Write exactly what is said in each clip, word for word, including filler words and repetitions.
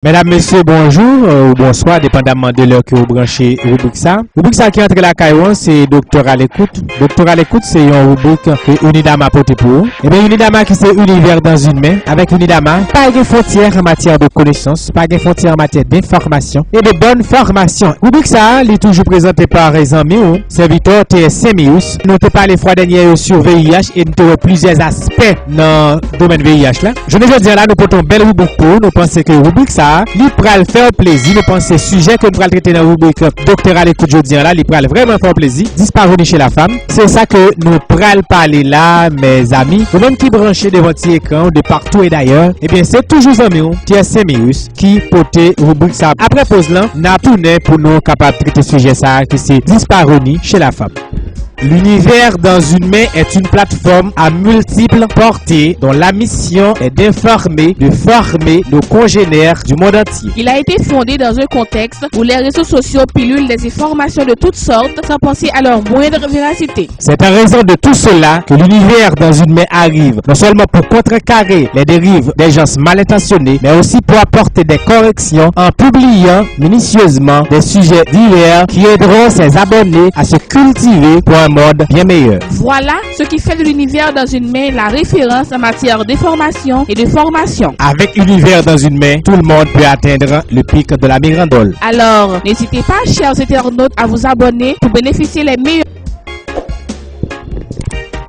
Medam, mesye, bonjou, euh, ou bonswa, depandamman de lè ke ou branche ribrik sa. Ribrik sa ki antre lakay ou an, se Doktè Alekout. Doktè Alekout, se yon ribrik ke Unidama pote pou ou. Ebyen, Unidama ki se Univers dans une main. Avèk Unidama, pa gen fwontyè an matyè de konesans, pa gen fwontyè an matyè denfòmasyon e de bòn fòmasyon. Ribrik sa a, li toujou prezante pa zanmi ou, sèvitè T S Semius. Nou te pale fwa dènyè yo sou V I H e nou te wè plizyè aspè nan domèn V I H la. Jounen jodi a la, nou pote yon bèl ribrik pou ou. Nou panse ke ribrik sa a, li pral fè w plezi. Nou panse sijè ke nou pral trete nan ribrik Doktè Alekout jodi a la, li pral vrèman fè w plezi. Disparoni chez la femme. Se sa ke nou pral pale la, mezanmi. Ou menm ki branche devan ti ekran ou de partou e dayè, ebyen, se toujou zanmi w, T S Semius, ki pote ribrik sa a. Apre poz lan, n ap tounen pou nou kapab trete sijè sa a ki se disparoni chez la femme. L'univers dans une main est une plateforme à multiples portées dont la mission est d'informer, de former nos congénères du monde entier. Il a été fondé dans un contexte où les réseaux sociaux pilulent des informations de toutes sortes sans penser à leur moindre véracité. C'est en raison de tout cela que l'univers dans une main arrive, non seulement pour contrecarrer les dérives des gens mal intentionnés, mais aussi pour apporter des corrections en publiant minutieusement des sujets divers qui aideront ses abonnés à se cultiver pour un monde bien meilleur. Voilà ce qui fait de l'univers dans une main la référence en matière d'information et de formation. Avec Univers dans une main, tout le monde peut atteindre le pic de la mirandole. Alors, n'hésitez pas, chers internautes, à vous abonner pour bénéficier les meilleurs.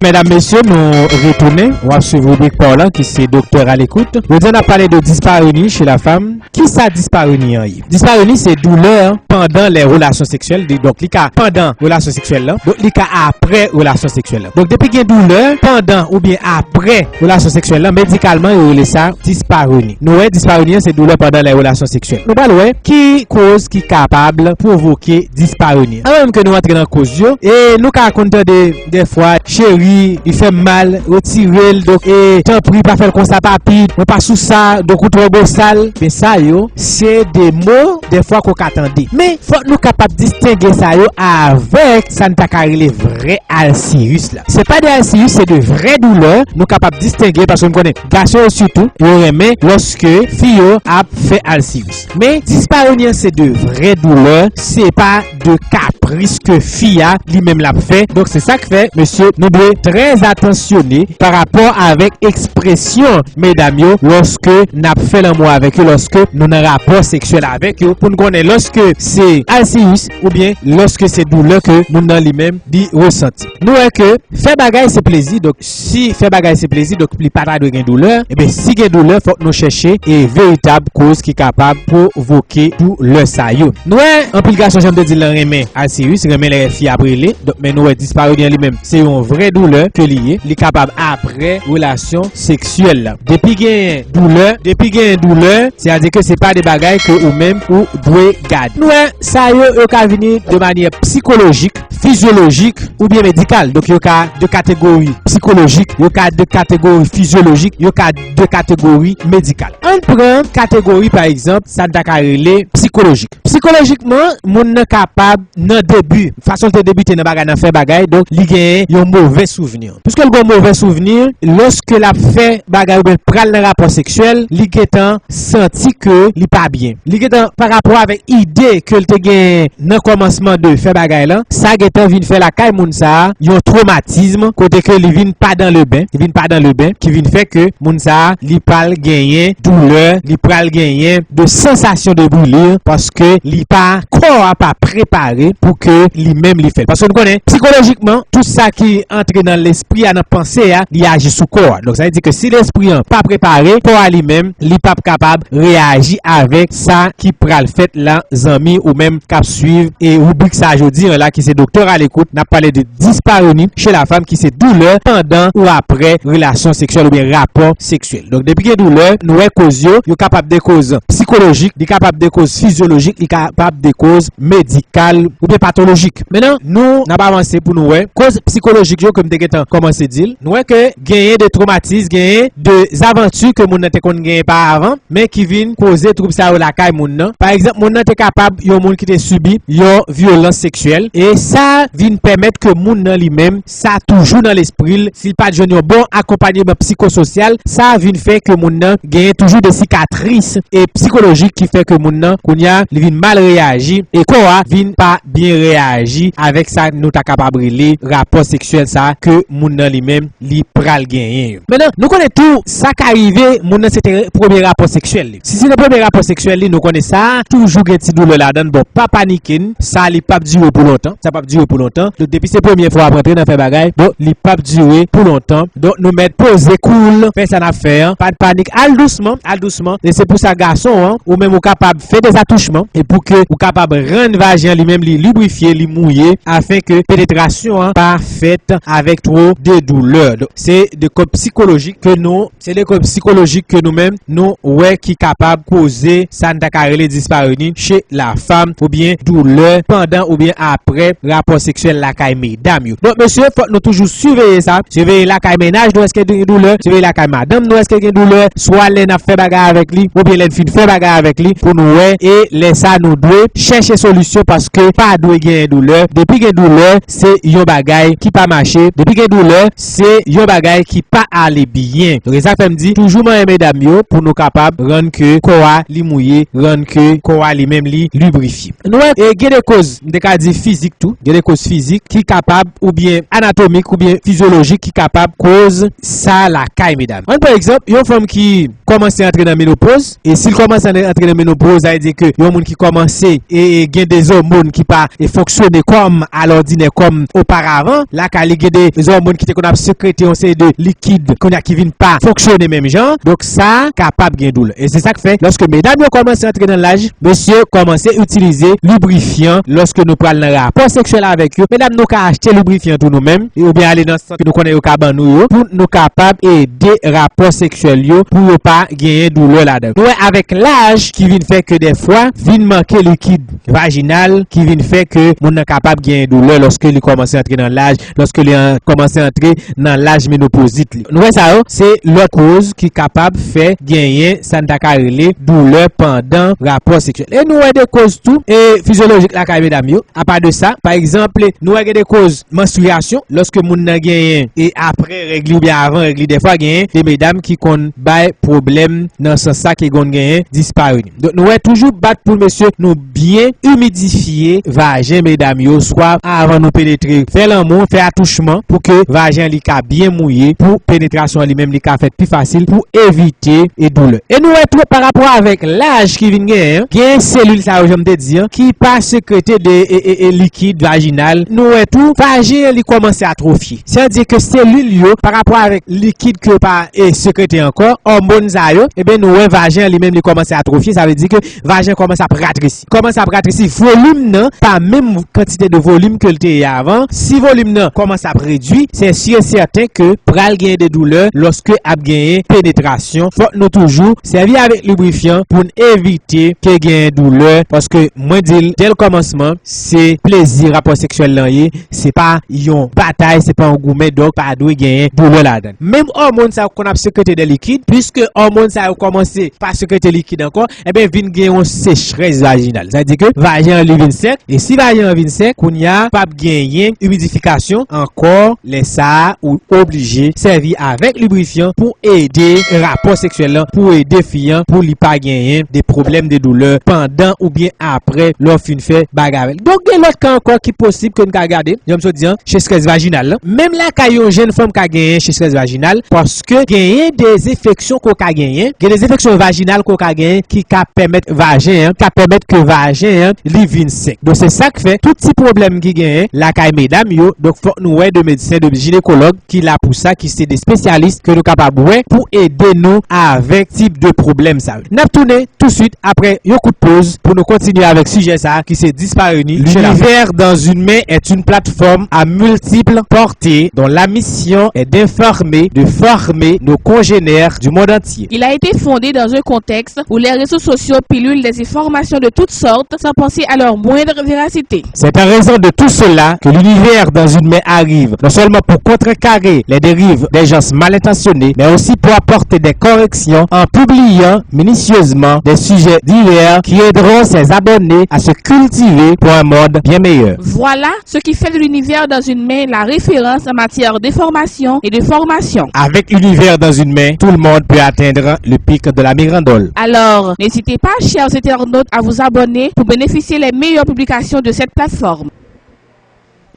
Medam, mesye, nou retounen. W ap swiv ribrik pa w lan ki se Doktè Alekout. Jodi a, n ap pale de disparoni chez la femme. Kisa disparoni an ye? Disparoni se doulè pandan lè relasyon seksyèl. Li, donk, li ka pandan relasyon seksyèl lan. Donk, li ka apre relasyon seksyèl lan. Donk, depi gen doulè pandan oubyen apre relasyon seksyèl lan, medikalman, yo rele sa disparoni. Nou wè, disparoni an se doulè pandan lè relasyon seksyèl. Nou pral wè ki koz ki kapab pwovoke disparoni. Anvan menm ke nou antre nan koz yo, e nou ka konn tande dèfwa, cheri, li fè m mal, retire l, donk, e, tanpri, pa fè l konsa, papi, mwen pa sou sa, donk, ou twò bosal. Men sa yo, se de mo, dèfwa, ke w ka tande. Men, fòk nou kapab distenge sa yo avèk sa n ta ka rele vrè alsiyis la. Se pa de alsiyis, se de vrè doulè. Nou kapab distenge, paske m konnen gason yo sitou, yo renmen lòske fi yo ap fè alsiyis. Men, disparoni an se de vrè doulè, se pa de kapris ke fi a li menm l ap fè. Donk, se sa k fè, mesye, nou dwe trè atansyone pa rapò avèk ekspresyon medam yo lòske n ap fè lanmou avèk yo, lòske nou nan rapò seksyèl avèk yo, pou n konnen lòske se alsiyis oubyen lòske se doulè ke moun nan li menm li resanti. Nou wè ke fè bagay se plezi, donk si fè bagay se plezi, donk li pa ta dwe gen doulè, ebyen si gen doulè, fòk nou chèche e veritab koz ki kapab pwovoke doulè sa yo. Nou wè anpil gason, jan m te di l lan, renmen alsiyis, renmen lè fi ap rele, donk men nou wè disparoni an li menm, se yon vrè doulè ke li ye, li kapab apre relasyon seksyèl la. Depi gen doulè, depi gen doulè, sètadi ke se pa de bagay ke ou menm ou dwe gade. Nou wè, sa yo, yo ka vini de manyè sikolojik, fizyolojik oubyen medikal. Donk, yo ka de kategori sikolojik, yo ka de kategori fizyolojik, yo ka de kategori medikal. Ann pran kategori, pa egzanp, sa n ta ka rele sikolojik. Sikolojikman, moun nan kapab, nan debi, fason l te debite nan bagay, nan fè bagay, donk, li genyen yon movè souvni. Piske l gen yon movè souvni, lòske l ap fè bagay oubyen pral nan rapò seksyèl, li gentan santi ke li pa byen. Li gentan, pa rapò avèk ide ke l te genyen nan kòmansman de fè bagay lan, sa gentan vin fè lakay moun sa a yon twomatis, kote ke li vin pa dans le bain, li vin pa dans le bain, ki vin fè ke moun sa a, li pral genyen doulè, li pral genyen de sansasyon de brûlure, paske li pa, kò a pa prepare pou ke li menm li fè l. Paske nou konnen, sikolojikman, tout sa ki antre nan lespri a, nan panse a, li aji sou kò a. Donk, sa vle di ke si lespri an pa prepare, kò a li menm, li p ap kapab reyaji avèk sa ki pral fèt la, zanmi ou menm k ap swiv e ribrik sa a jodi an la, ki se Doktè Alekout, n ap pale de disparoni chez la femme, ki se doulè pandan ou apre relasyon seksyèl oubyen rapò seksyèl. Donk, depi gen doulè, nou wè koz yo, yo kapab de koz sikolojik, li kapab de koz fizyolojik, li kapab de koz medikal, oubyen patolojik. Mentnan, nou n ap avanse pou nou wè koz sikolojik yo ke m te gentan kòmanse di l. Nou wè ke genyen de twomatis, genyen de zavanti ke moun nan te konn genyen pa avan, men ki vin koze twoub sa yo lakay moun nan. Pa egzanp, moun nan te kapab yon moun ki te sibi yon vyolans seksyèl, e sa vin pèmèt ke moun nan li menm, sa toujou nan lespri l, si l pa t jwenn yon bon akonpanyeman psikososyal, sa vin fè ke moun nan genyen toujou de sikatris e psikolojik ki fè ke moun nan, kounye a, li vin mal reyaji e kò a vin pa byen reyaji avèk sa nou ta kapab rele rapò seksyèl sa ke moun nan li menm li pral genyen yo. Mentnan, nou konnen tou sa ka rive moun nan se te premye rapò seksyèl li. Si se te premye rapò seksyèl li, nou konnen sa toujou gen ti doulè ladan l. Bon, pa panike n, sa li p ap dire pou lontan. Sa p ap dire pou lontan. Donk, depi se premye fwa w ap rantre nan fè bagay, bon, li p ap dire pou lontan. Donk, nou mèt poze, cool, fè sa n ap fè an. Pa t panik, al dousman, al dousman. E se pou sa gason an, ou menm ou kapab fè de atouchman, e pou ke ou kapab rann vajen an li menm li librifye, li mouye, afen ke penetrasyon an pa fèt avèk two de doulè. Donk, se de koz sikolojik ke nou, se de koz sikolojik ke nou menm, nou wè ki kapab koze sa n ta ka rele disparoni chez la femme, oubyen doulè pandan oubyen apre rapò seksyèl lakay medam yo. Donk, mesye, fòk nou toujou siveye sa, siveye lakay mennaj nou, èske gen doulè, siveye lakay madanm nou, èske gen doulè, swa lè n ap fè bagay avèk li, oubyen lè n fin fè bagay avèk li, pou nou wè, e lè sa nou dwe chèche solisyon, paske pa dwe genyen doulè. Depi gen doulè, se yon bagay ki pa mache. Depi gen doulè, se yon bagay ki pa ale byen. Donk, e sa fè m di, toujou manyen medam yo pou nou kapab rann ke kò a li mouye, rann ke kò a li menm li librifye. Nou wè, e gen de koz, m te ka di fizik tou, gen de koz fizik ki kapab, oubyen anatomik, oubyen fizyolojik ki kapab koz sa lakay medam. Ann pran egzanp, yon fanm ki kòmanse antre nan menopoz, e si l kòmanse antre nan menopoz, sa vle di ke yon moun ki kòmanse e, e gen de òmòn ki pa e fonksyone kòm alòdinè, kòm oparavan, lakay li gen de òmòn ki te konn ap sekrete yon seri de likid, kounye a ki vin pa fonksyone menm jan, donk sa kapab gen doulè. E se sa k fè, lòske medam yo kòmanse antre nan laj, mesye, kòmanse itilize librifyan lòske nou pral nan rapò seksyèl avèk yo. Medam, nou ka achte librifyan tou nou menm, e oubyen ale nan sant ke nou konnen yo ka ban nou yo, pou nou kapab ede rapò seksyèl yo, pou yo pa genyen doulè ladan. Nou wè avèk laj ki vin fè ke dèfwa vin manke likid vajinal, ki vin fè ke moun nan kapab genyen doulè lòske li kòmanse antre nan laj, lòske li an-, kòmanse antre nan laj menopozit li. Nou wè sa yo, se lòt koz ki kapab fè genyen sa n ta ka rele doulè pandan rapò seksyèl. E nou wè de koz tou, e fizyolojik lakay medam yo. Apa de sa, pa egzanp, nou wè gen de koz manstriyasyon, lòske moun nan genyen, e apre règ li oubyen avan règ li, dèfwa genyen de medam ki konn bay pwoblèm nan sans sa ki konn genyen disparoni. Donk, nou wè toujou bat pou mesye nou byen imidifye vajen medam yo, swa avan nou penetre, fè lanmou, fè atouchman, pou ke vajen li ka byen mouye, pou penetrasyon an li menm li ka fèt pi fasil, pou evite e doulè. E nou wè tou pa rapò avèk laj ki vin genyen, gen selil sa yo, jan m te di an, ki pa sekrete de, e, e, e likid vajinal. Nou wè tou, vajen an li kòmanse atrofye. Sa vle di ke selil yo, pa rapò avèk likid ke yo pa, e, sekrete ankò, òmòn sa yo, ebyen nou wè vajen an li menm li kòmanse atrofye, sa vle di ke vajen kòmanse ap ratresi. Kòmanse ap ratresi, volim nan pa menm kantite de volim ke l te ye avan. Si volim nan kòmanse ap redui, se si e sèten ke pral genyen de doulè lòske ap genyen penetrasyon. Fòk nou toujou sèvi avèk librifyan pou n evite ke genyen doulè, paske mwen di l, dè l kòmansman, se plezi rapò seksyèl lan ye, se pa yon batay, se pa yon goumen, donk pa dwe genyen doulè ladan l. Menm òmòn sa yo konn ap sekrete de likid, piske òmòn sa yo kòmanse pa sekrete likid ankò, ebyen vin gen yon sechrès vajinal. Sa vle di ke vajen an li vin sèk, e si vajen an vin sèk, kounye a p ap genyen imidifikasyon ankò, lè sa a ou oblije sèvi avèk librifyan pou ede rapò seksyèl lan, pou ede fi an, pou li pa genyen de pwoblèm de doulè pandan oubyen apre lè w fin fè bagay avè l. Donk gen lòt ka ankò ki posib ke n ka gade, jan m sot di an, sechrès vajinal lan. Menm lakay yon jèn fanm ka genyen sechrès vajinal, paske genyen de enfeksyon ke w ka genyen, gen de enfeksyon vajinal ke w ka genyen ki ka pèmèt vajen an, ka pèmèt ke vajen an li vin sèk. Donk se sa k fè tout ti pwoblèm ki genyen lakay medam yo, donk fòk nou wè de medsen, de jinekològ ki la pou sa, ki se de espesyalis ke nou kapab wè pou ede nou avèk tip de pwoblèm sa yo. N ap tounen touswit apre yon kout poz pou nou kontinye avèk sijè sa a ki se disparoni. L'univers dans une main est une plateforme à multiples portées dont la mission est d'informer, de former nos congénères du monde entier. Il a été fondé dans un contexte où les réseaux sociaux pilulent des informations de toutes sortes sans penser à leur moindre véracité. C'est en raison de tout cela que l'univers dans une main arrive, non seulement pour contrecarrer les dérives des gens mal intentionnés, mais aussi pour apporter des corrections en publiant minutieusement des sujets divers qui aideront ses abonnés à se cultiver pour un monde bien meilleur. Voilà ce qui fait de l'univers dans une main la référence en matière d'information et de formation. Avec l'univers dans une main, tout le monde peut atteindre le pic de la mirandole. Alors, n'hésitez pas, chers internautes, à vous abonner pour bénéficier les meilleures publications de cette plateforme.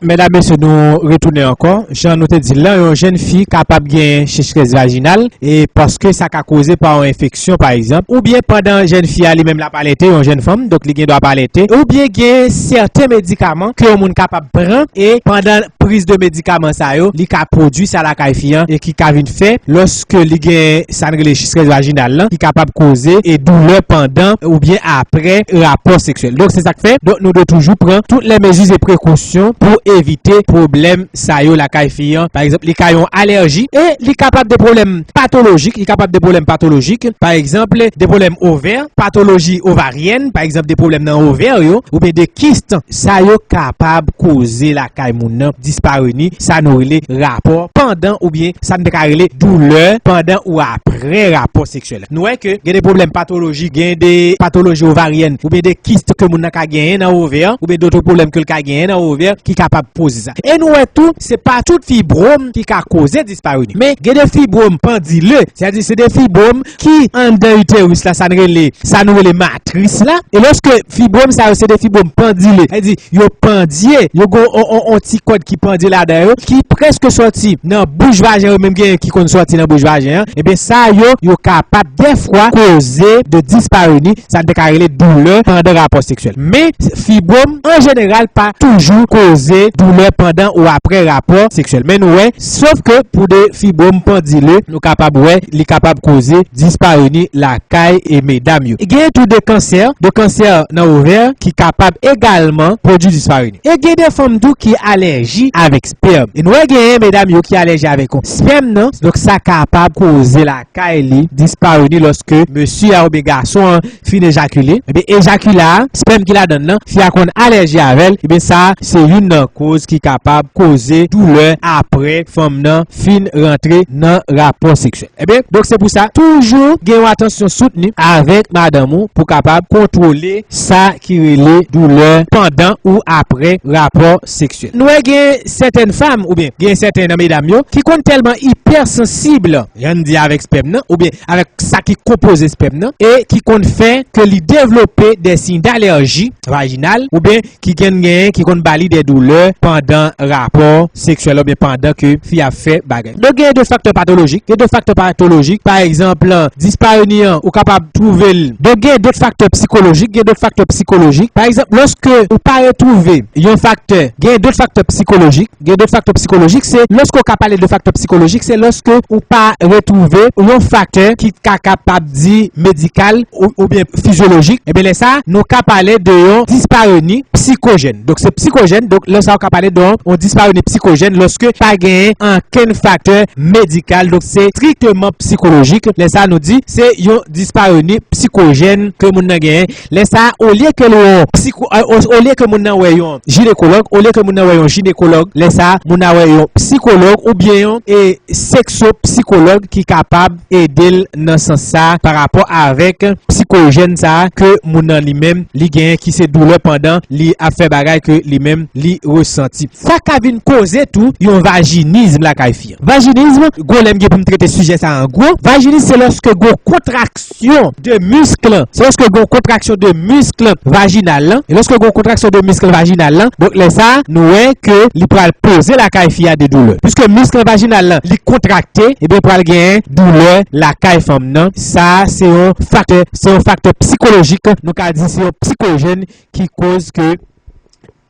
Medam, mesye, nou retounen ankò. Jan nou te di l lan, yon jèn fi kapab gen sechrès vajinal, e paske sa ka koze pa yon enfeksyon, pa egzanp, oubyen pandan jèn fi a li menm l ap alète, yon jèn fanm, donk li gen dwa ap alète, oubyen gen sèten medikaman ke yon moun kapab pran, e pandan priz de medikaman sa yo, li ka pwodui sa lakay fi an, e ki ka vin fè, lòske li gen sa n rele sechrès vajinal lan, ki kapab koze e doulè pandan oubyen apre rapò seksyèl. Donk, se sa k fè, donk, nou dwe toujou pran toutes les mesures et précautions pou evite pwoblèm sa yo lakay fi an. Pa egzanp, li ka yon alèji e li kapab de pwoblèm patolojik, li kapab de pwoblèm patolojik, pa egzanp, de pwoblèm ovè, patoloji ovaryèn, pa egzanp, de pwoblèm nan ovè yo, oubyen de kist, sa yo kapab koze lakay moun nan disparini, sa nou rele rapò pandan oubyen sa n te ka rele doulè pandan ou apre rapò seksyèl. Nou wè ke gen de pwoblèm patoloji, gen de patoloji ovaryèn, oubyen de kist ke moun nan ka genyen nan ovè, oubyen dòt pwoblèm ke l ka genyen nan ovè ki kapab poze sa. E nou wè tou, se pa tout fibwòm ki ka koze disparini. Men gen de fibwòm pandile, sètadi se de fibwòm ki anndan iteris la, sa n rele, sa nou rele matris la. E lòske fibwòm sa yo se de fibwòm pandile, sètadi yo pandye, yo gon on, on, on ti kòd ki pandye ladan yo, ki prèske sòti nan bouch vajen yo, menm genyen ki konn sòti nan bouch vajen an, ebyen sa yo, yo kapab dèfwa koze de disparini, sa n te ka rele doulè pandan rapò seksyèl. Men fibwòm an jeneral pa toujou koze doulè pandan ou apre rapò seksyèl. Men nou wè, sof ke pou de fibwòm pandile, nou kapab wè, li kapab koze disparini lakay e medam yo. Gen tou de kansè, de kansè nan ovè ki kapab egalman pwodui disparini. E gen de fanm tou ki alèji avèk spèm. E nou wè genyen medam yo ki alèji avèk yon spèm nan, donk sa kapab koze lakay li disparini lòske mesye a oubyen gason an fin ejakile. Ebyen, ejakile a, spèm ki ladan l lan, fi a konn alèji avè l, ebyen sa se youn nan koz ki kapab koze doulè apre fanm nan fin rantre nan rapò seksyèl. Ebyen, donk se pou sa, toujou gen yon atansyon soutni avèk madanm ou pou kapab kontwole sa ki rele doulè pandan ou apre rapò seksyèl. Nou wè gen sètèn fanm oubyen gen sèten nan medam yo ki konn tèlman ipèsansib, jan n di, avèk spèm nan oubyen avèk sa ki konpoze spèm nan e ki konn fè ke li devlope de siy d'alèji vajinal oubyen ki gen, genyen ki konn ba li de doulè pandan rapò seksyèl oubyen pandan ke fi a ap fè bagay. Donk, gen de faktè patolojik. Gen de faktè patolojik. Pa egzanp, disparini an, ou kapab twouve l. Donk, gen dòt faktè sikolojik. Gen dòt faktè sikolojik. Pa egzanp, lòske ou pa retwouve yon faktè, gen dòt faktè sikolojik. Gen dòt faktè sikolojik. Se lòske w ka pale de faktè sikolojik, se lòske ou pa retwouve yon faktè ki ka kapab di medikal ou, oubyen fizyolojik, ebyen lè sa a, nou ka pale de yon dispareni psikojèn. Donk, se psikojèn. Donk, lè sa a, ou ka pale de yon, yon dispareni psikojèn lòske pa genyen ankenn faktè medikal. Donk, se strikteman psikolojik. Lè sa a, nou di se yon dispareni psikojèn ke moun nan genyen. Lè sa a, olye ke l wè yon psiko-, euh, o-, olye ke moun nan wè yon jinekològ, olye ke moun nan wè yon jinekològ, lè sa a, moun nan wè yon psikològ oubyen yon, e, seksyopsikològ ki kapab ede l nan sans sa a pa rapò avèk psikojèn sa a ke moun nan li menm li genyen, ki se doulè pandan li ap fè bagay ke li menm li resanti. Sa ka vin koze tou yon vajinis lakay fi an. Vajinis, gon lè m gen pou m trete sijè sa a an gwo. Vajinis se lòske gon kontraksyon de misk lan. Se lòske gon kontraksyon de misk vajinal lan. E lòske gon kontraksyon de misk vajinal lan, donk lè sa a, nou wè ke li pral poze lakay fi a de doulè. Piske misk vajinal lan, li kontrakte, ebyen pral genyen doulè lakay fanm nan. Sa a, se yon faktè, se yon faktè psikolojik, nou ka di se yon psikojèn ki koz ke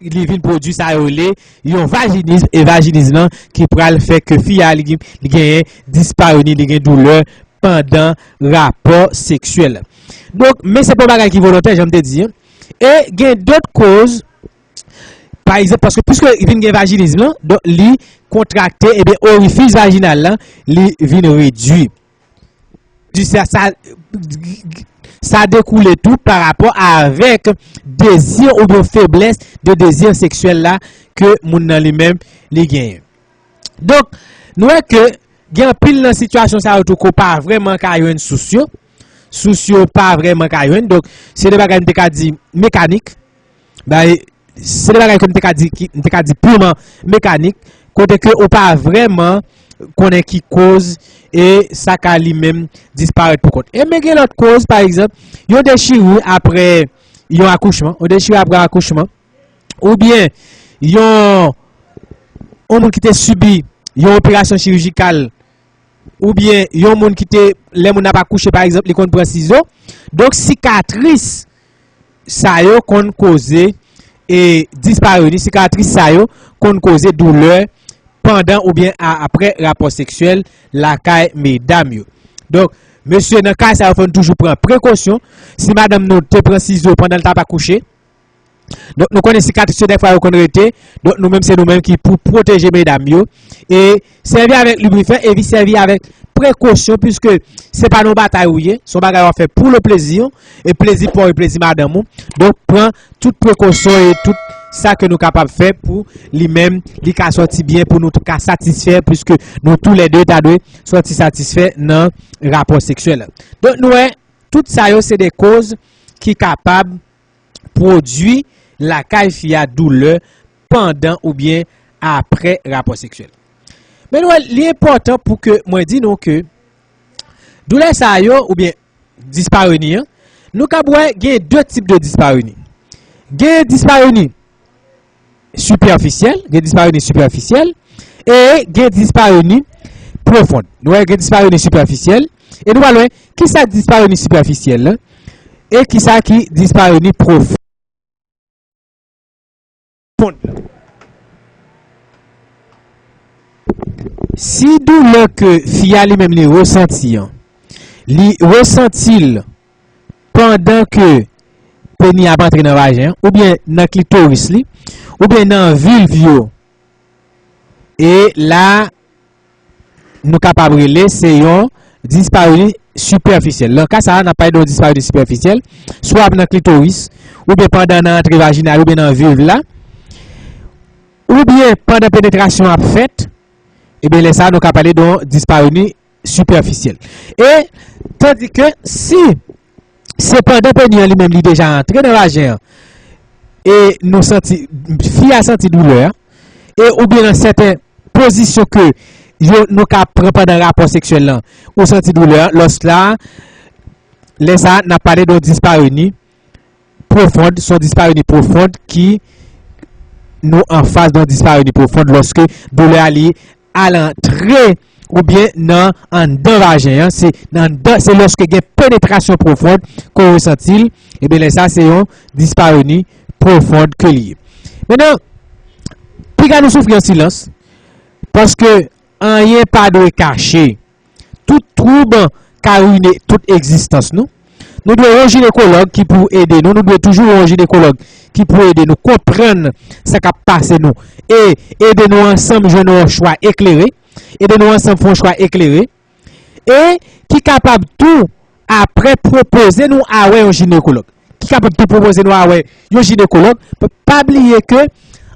li vin pwodui sa yo rele yon vajinis, e vajinis lan ki pral fè ke fi a li, li genyen dispareni, li gen doulè pandan rapò seksyèl. Donk, men se pa yon bagay ki volontè, jan m te di an. E gen dòt koz, pa egzanp, paske piske li vin gen vajinis lan, donk li kontrakte, ebyen orifis vajinal lan, li vin redui. Di sa, sa, sa dekoule tou pa rapò avèk dezi oubyen feblès de dezi seksyèl la ke moun nan li menm li genyen. Donk, nou wè ke gen anpil nan sitiyasyon sa yo tou ke w pa vrèman ka jwenn sous yo. Sous yo pa vrèman ka jwenn. Donk, se de bagay m te ka di mekanik. Bay, se de bagay ke m te ka di, ki, m te ka di piman mekanik, kote ke ou pa vrèman konnen ki koz e sa ka li menm disparèt pou kont. E men gen lòt koz, pa egzanp, yon dechiri apre yon akouchman, yon dechiri apre akouchman, oubyen yon, yon moun ki te sibi yon operasyon chirijikal, oubyen yon moun ki te, lè moun ap akouche, pa egzanp, li konn pran sizo. Donk, sikatris sa yo konn koze e dispareni, sikatris sa yo konn koze doulè pandan oubyen a, apre rapò seksyèl lakay medam yo. Donk, mesye, nan ka sa yo, fò n toujou pran prekosyon. Si madanm nou te pran sizo pandan l t ap akouche, donk, nou konnen sikatris yo dèfwa yo konn rete. Donk, nou menm, se nou menm ki pou pwoteje medam yo. E sèvi avèk librifen, epi sèvi avèk prekosyon, piske se pa nan batay ou ye, se yon bagay w ap fè pou le plezi w, e plezi pa w e plezi madanm ou. Donk, pran tout prekosyon e tout sa ke nou kapab fè pou li menm, li ka sòti byen, pou nou ka satisfè, piske nou toulède ta dwe sòti satisfè nan rapò seksyèl la. Donk, nou wè, tout sa yo se de koz ki kapab pwodui lakay fi a doulè pandan oubyen apre rapò seksyèl. Men nou wè, li enpòtan pou ke mwen di nou ke doulè sa yo oubyen dispareni an, nou kab wè gen de tip de dispareni. Gen dispareni sipèfisyèl, gen dispareni sipèfisyèl, e gen dispareni pwofond. Nou wè, gen dispareni sipèfisyèl, e nou pral wè kisa dispareni sipèfisyèl la, e kisa ki dispareni pwofond la. Si doulè ke fi a li menm li resanti an, li resanti l pandan ke peni ap antre nan vajen an, oubyen nan klitoris li, oubyen nan vilv yo, e la, nou kapab rele se yon dispareni sipèfisyèl. Nan ka sa a, n ap pale de yon dispareni sipèfisyèl, swa nan klitoris, oubyen pandan nan antre vajinal, oubyen nan vilv la, oubyen pandan penetrasyon ap fèt, ebyen, lè sa a, nou ka pale de yon dispareni sipèfisyèl. E, tandi ke si se pandan peni an li menm li deja antre nan vajen an, e nou santi, fi a santi doulè a, e oubyen nan sèten pozisyon ke yo, nou ka pran pandan rapò seksyèl lan, ou santi doulè a, lòs la, lè sa a, n ap pale de yon dispareni pwofond, se yon dispareni pwofond ki nou anfas de yon dispareni pwofond lòske doulè a li al antre oubyen nan anndan vajen an, se nan anndan, se lòske gen penetrasyon pwofond ke w resanti l, ebyen lè sa se yon dispareni pwofond ke li ye. Mentnan, piga nou soufri an silans, paske anyen pa dwe kache. Tout twoub ka rine tout egzistans nou. Nou dwe yon jinekològ ki pou ede nou. Nou dwe toujou yon jinekològ ki pou ede nou konprann sa k ap pase nou e ede nou ansanm jwenn yon chwa eklere, ede nou ansanm fè yon chwa eklere, e ki kapab tou apre pwopoze nou a wè yon jinekològ. Ki kapab tou pwopoze nou a wè yon jinekològ. Pa, pa bliye ke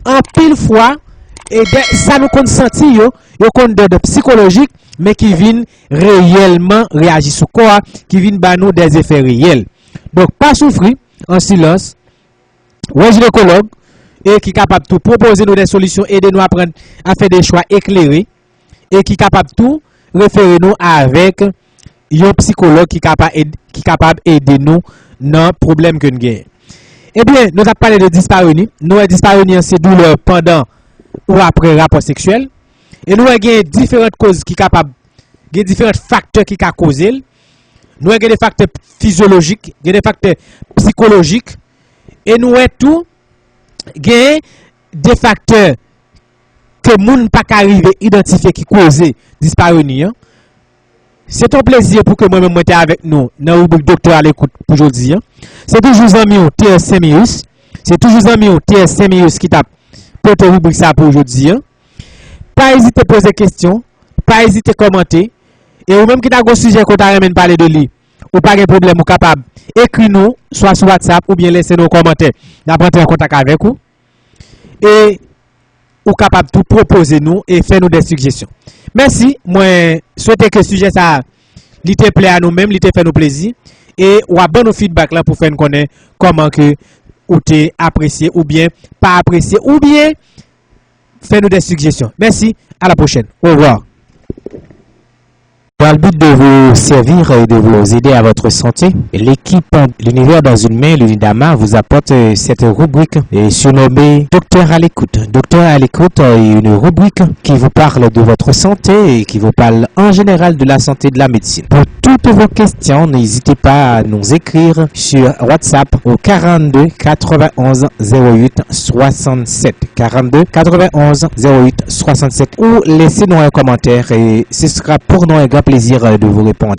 anpil fwa, e de, sa nou konn santi yo, yo konn de, de sikolojik, men ki vin reyèlman reyaji sou kò a, ki vin ba nou de efè reyèl. Donk, pa soufri an silans, wè jinekològ, e ki kapab tou pwopoze nou de solisyon, ede nou aprann a fè de chwa eklere, e ki kapab tou refere nou avèk yon sikològ ki kapa ed-, ki kapab ede nou nan pwoblèm ke n genyen. Ebyen, nou t ap pale de dispareni. Nou wè dispareni an se doulè pandan ou apre rapò seksyèl. E nou wè gen diferan koz ki kapab, gen diferan faktè ki ka koze l. Nou wè gen de faktè fizyolojik, gen de faktè sikolojik. E nou wè tou, gen de faktè ke moun pa ka rive idantifye ki koze dispareni an. Se t on plezi pou ke mwen menm mwen te avèk nou nan ribrik Doktè a Lekout pou jodi a. Se toujou zanmi w T S Saint-Mirus. Se toujou zanmi w T S Saint-Mirus ki t ap pote ribrik sa pou jodi a. Pa ezite poze kesyon, pa ezite kòmante. E ou menm ki ta gon sijè ke w ta renmen n pale de li, ou pa gen pwoblèm, ou kapab ekri nou, swa sou WhatsApp oubyen lese nou yon kòmantè. N ap rantre an kontak avèk ou. E ou kapab tou pwopoze nou e fè nou de sijesyon. Mèsi, mwen swete ke sijè sa a, li te plè a nou menm, li te fè nou plezi. E w ap ban nou feedback lan pou fè n konnen kòman ke ou te apresye oubyen pa apresye oubyen fè nou de sijesyon. Mèsi, à la prochaine. Au revoir. Dans le but de vous servir et de vous aider à votre santé, l'équipe L'Univers dans une main, l'Unidama, vous apporte euh, cette rubrique euh, surnommée Docteur à l'écoute. Docteur à l'écoute euh, est une rubrique qui vous parle de votre santé et qui vous parle en général de la santé et de la médecine. Pour toutes vos questions, n'hésitez pas à nous écrire sur WhatsApp au quarante-deux quatre-vingt-onze zéro huit soixante-sept. Quarante-deux quatre-vingt-onze zéro huit soixante-sept ou laissez-nous un commentaire et ce sera pour nous un grand plaisir de vous répondre.